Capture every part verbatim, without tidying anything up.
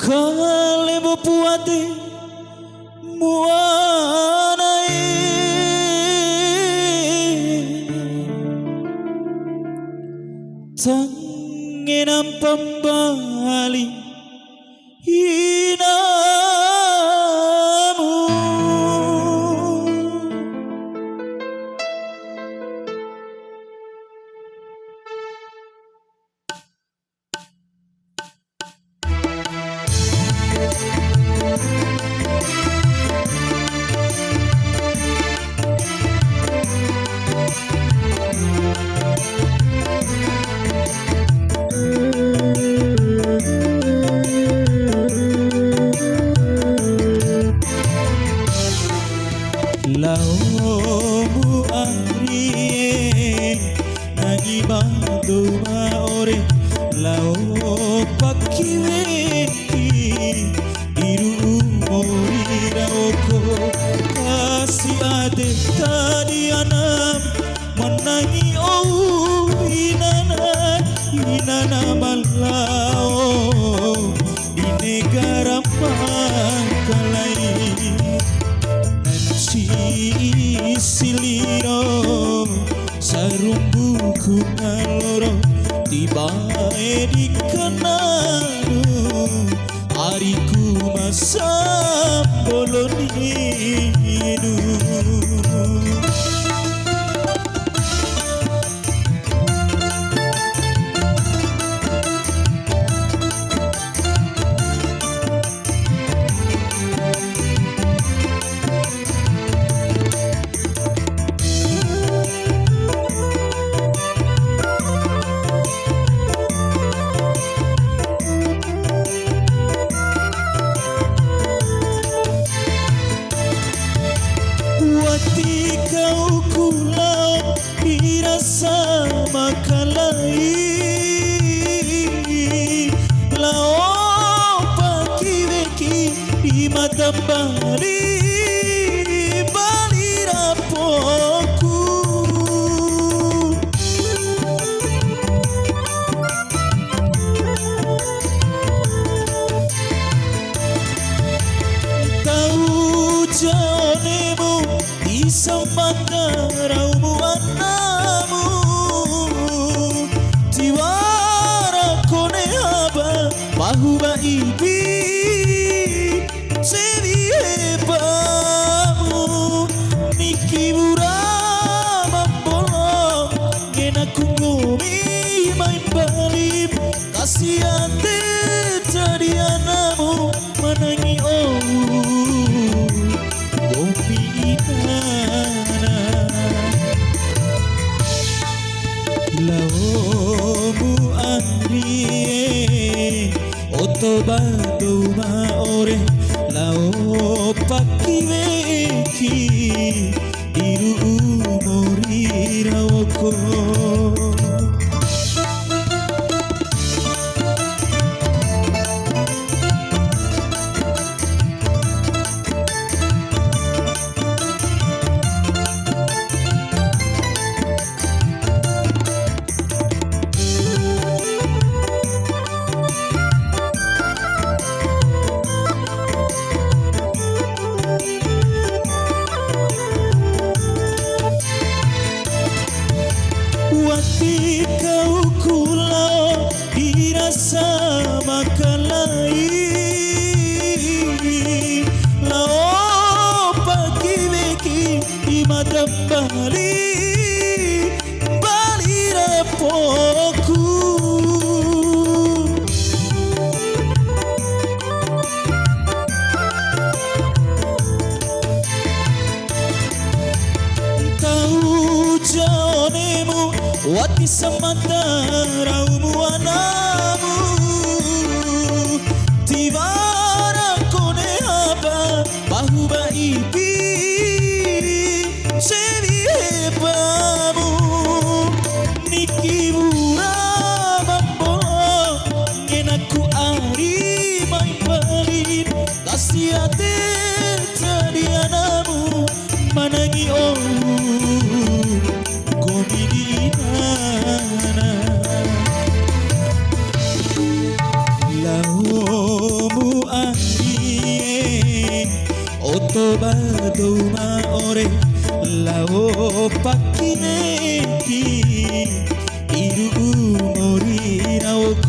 Bale bo puate muana e, tange nampa mbali inamu. Laomu ari e, nangi ba dou ma ore, lao paki weki, di ru'u mori raoko, kasi ade tadi anam, ma nangi ou inana, inana ma lao di negara makalai. Nanci siliro sarumbuku ngaloro, tibae di kanalu ariku ma sambolo ninu. Wati kau ku lao di rasa makalai, lao paki weki di mata mbali, mbali rapoku. Tau ja onemu, di samanga raumu anamu, tiwara kone haba pahu ba ipi. Sewi hebamu, niki wura ma bolo, ngena ku nggomi mai mbali, kasi ade jadi anamu, ma nangi ou nggomi inana. Laomu ari e, oto ba dou ma ore, lao paki weki, di ru'u mori raoko.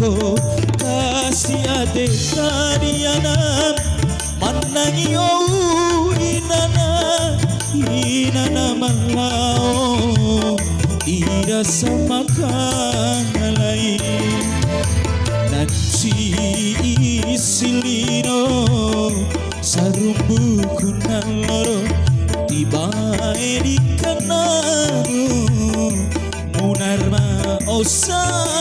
Ko kasi ade tariana, manangi ou inana, inana malao, ira sama kangalai. Nanci isi lino, sarumbu kunaloro, tibae di kananu, munar ma osa